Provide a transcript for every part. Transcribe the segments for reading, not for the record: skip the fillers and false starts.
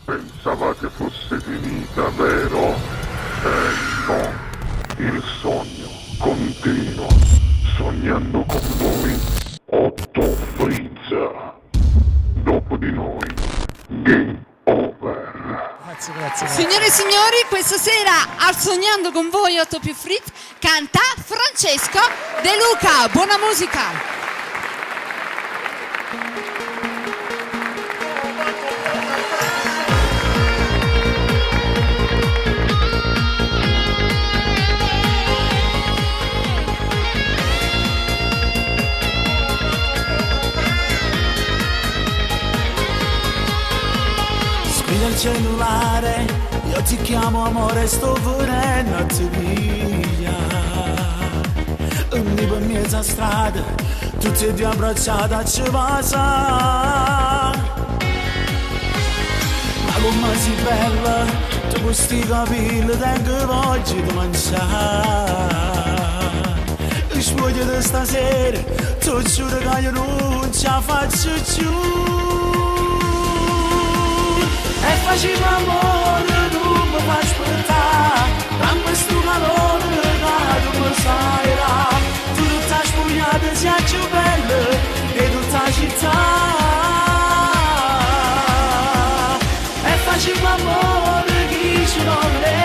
Pensavate fosse finita, vero? Eh no, il sogno continua, sognando con voi Otto Frizza. Dopo di noi, Game Over. Grazie, grazie. grazie. Signore e signori, questa sera al Sognando con voi 8 più Fritz canta Francesco De Luca. Buona musica! Squilla il cellulare, io ti chiamo amore, sto venendo a ti via. Ogni per mezza strada, tutti e due abbracciati a ci passa. Ma come sei bella, tu questi capelli tengo voglia di mangiare. Spugliati stasera, tu giuro che io non ce la faccio più. E facciamo amore, non mi fai aspettare, dammi sto calore che tu mi sai dare. Tu tutta spogliata sei più bella e tutta città. E facciamo amore chi ci vuole,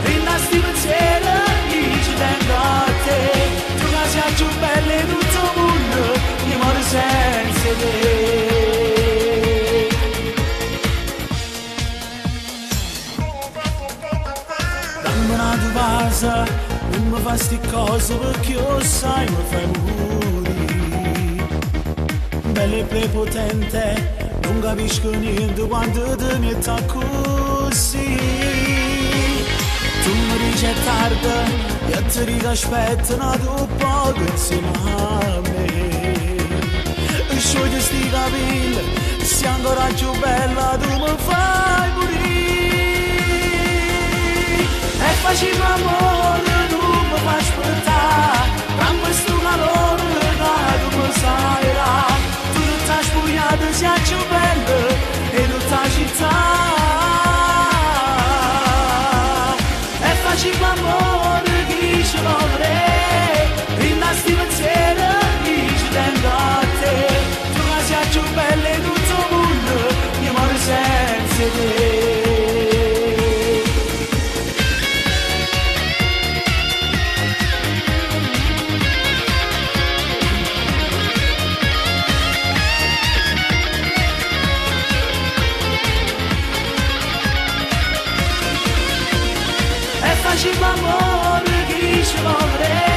rinna sti pensieri, chi ci tengo a te. Tu che sei più bella di tutto il mondo, io muoro senza te. Dammi una tua casa, non mi fai sti cose perché io sai mi fai morire. Bella e prepotente, non capisco niente quando ti metti così. Tu mi dici è tardi, io ti dico aspetta un altro poco insieme a me. Sciogli sti capelli, sei ancora più bella, tu mi fai morire. E facciamo amore, non mi fai aspettare, dammi sto calore che tu mi sai dare. Tu tutta spogliata sei più bella e tutta città. E facciamo amore chi ci vuole, rinna sti pensieri chi ci tengo a te. Tu che sei più bella di tutto il mondo, io muoro senza te. E facciamo amore chi ci vuole.